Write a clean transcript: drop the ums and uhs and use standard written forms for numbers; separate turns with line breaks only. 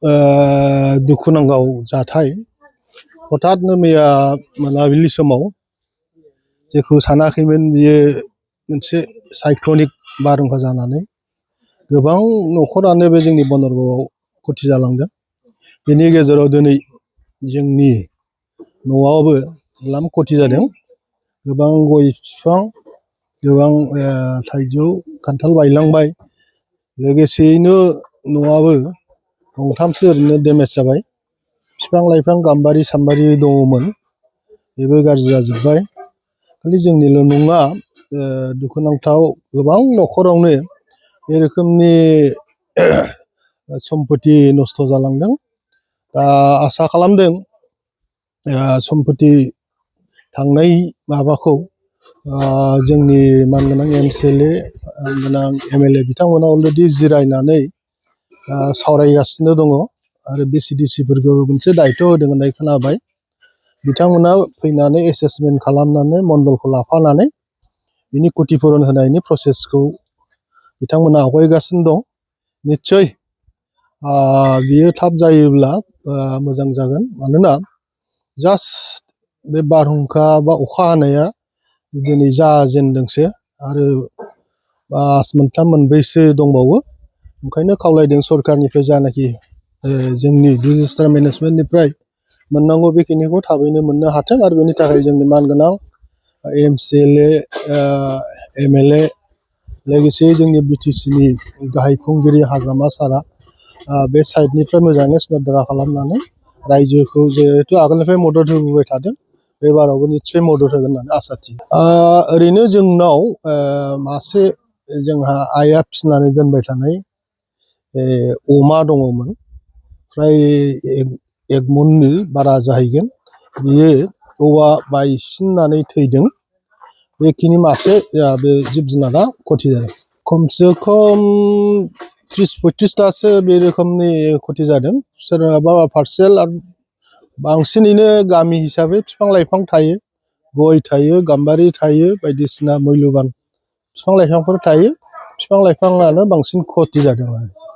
दुखुनांथाव जाथाय हठातनो मैया मोनाबिलि समाव जेखौ सानाखैमोन बियो मोनसे साइक्लनिक बारहुंखा जानानै गोबां न'खरानो बे जोंनि बनरगावआव खथि जालांदों। बेनि गेजेराव दिनै जोंनि न'आवबो लाम खथि जादों। गोबां गय बिफां, गोबां थाइजौ खान्थाल बायलांबाय। लोगोसेयैनो न'आबो गंथामसो ओरैनो डेमेज जाबाय। बिफां लाइफां गाम्बारि साम्बारि दङमोन, बेबो गाज्रि जाजोब्बाय। खालि जोंनिल' नङा, दुखुनांथाव गोबां न'खरावनो बे रोखोमनि सम्पति नस्थ' जालांदों। दा आसा खालामदों सम्पति थांनाय माबाखौ जोंनि मानगोनां MCLA मानगोनां MLA बिथांमोना अलरेडि जिरायनानै सावरायगासिनो दङ आरो BCDC फोरखौ मोनसे दायथ' होदों होननाय खोनाबाय। बिथांमोना फैनानै एसेसमेन्ट खालामनानै मण्डलखौ लाफानानै बिनि क्षतिपुरन होनायनि प्रसेसखौ बिथांमोना आवगायगासिनो दं। निस्सय बियो थाब जायोब्ला मोजां जागोन। मानोना जास्ट बे बारहुंखा बा अखा हानाया दिनै जाजेनदोंसो आरो मास मोनथाम मोनब्रैसो दंबावो। ओंखायनो खावलायदों सरकारनिफ्राय जानाखि जोंनि डिजास्टार मेनेजमेन्टनिफ्राय मोननांगौ बेखिनिखौ थाबैनो मोननो हाथों आरो बेनि थाखाय जोंनि मानगोनां MCLA MLA लोगोसे जोंनि BTCनि गाहाय खुंगिरि हाग्रामा सारआ बे साइडनिफ्राय मोजाङै सिनादरा खालामनानै रायजोखौ जिहेथु आगोलनिफ्राय मदद होबोबाय थादों, बे बारावबो निस्सय मदद होगोन होननानै आसा थियो। ओरैनो जोंनाव मासे जोंहा आइआ फिसिनानै दोनबाय थानाय अमा दङमोन, फ्राय 1 मननि बारा जाहैगोन। बियो औवा बायसिननानै थैदों। बेखिनि मासे बे जिब जुनारा खथि जादों। खमसे खम 30-35थासो बे रोखोमनि खथि जादों। सोरनाबा पार्सेल आरो बांसिनैनो गामि हिसाबै बिफां लाइफां थायो, गय थायो, गाम्बारि थायो, बायदिसिना मैल'बान बिफां लाइफांफोर थायो। बिफां लाइफाङानो बांसिन खथि जादों आरो।